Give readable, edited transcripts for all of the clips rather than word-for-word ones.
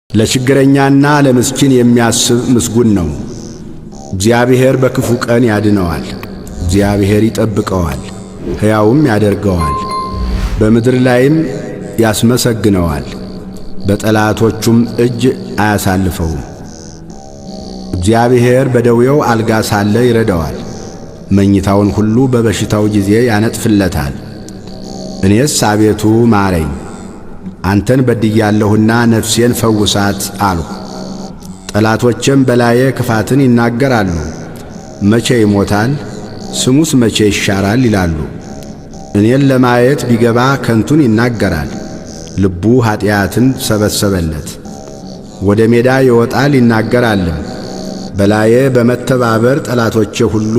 ለችግረኛና ለምስኪን የሚያስብ ምስጉን ነው። እግዚአብሔር በክፉ ቀን ያድነዋል። እግዚአብሔር ይጠብቀዋል፣ ሕያውም ያደርገዋል፣ በምድር ላይም ያስመሰግነዋል፣ በጠላቶቹም እጅ አያሳልፈውም። እግዚአብሔር በደዌው አልጋ ሳለ ይረዳዋል፣ መኝታውን ሁሉ በበሽታው ጊዜ ያነጥፍለታል። እኔስ አቤቱ ማረኝ፣ አንተን በድያለሁና ነፍሴን ፈውሳት አልሁ። ጠላቶቼም በላዬ ክፋትን ይናገራሉ። መቼ ይሞታል? ስሙስ መቼ ይሻራል? ይላሉ። እኔን ለማየት ቢገባ ከንቱን ይናገራል። ልቡ ኀጢአትን ሰበሰበለት። ወደ ሜዳ ይወጣል ይናገራልም። በላዬ በመተባበር ጠላቶቼ ሁሉ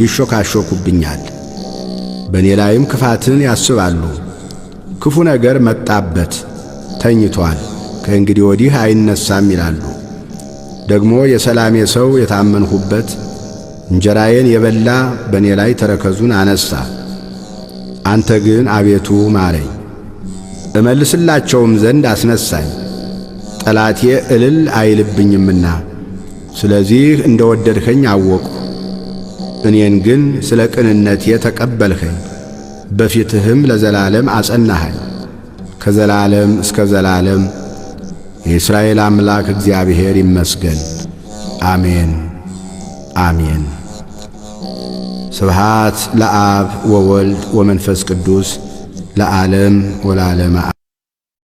ይሾካሾኩብኛል። በእኔ ላይም ክፋትን ያስባሉ። ክፉ ነገር መጣበት፣ ተኝቷል፣ ከእንግዲህ ወዲህ አይነሳም ይላሉ። ደግሞ የሰላሜ ሰው የታመንሁበት እንጀራዬን የበላ በእኔ ላይ ተረከዙን አነሣ። አንተ ግን አቤቱ ማረኝ፣ እመልስላቸውም ዘንድ አስነሣኝ። ጠላቴ እልል አይልብኝምና፣ ስለዚህ እንደ ወደድኸኝ አወቅሁ። እኔን ግን ስለ ቅንነቴ ተቀበልኸኝ፣ በፊትህም ለዘላለም አጸናኸኝ። ከዘላለም እስከ ዘላለም የእስራኤል አምላክ እግዚአብሔር ይመስገን። አሜን አሜን። ስብሃት ለአብ ወወልድ ወመንፈስ ቅዱስ ለዓለም ወለዓለመ።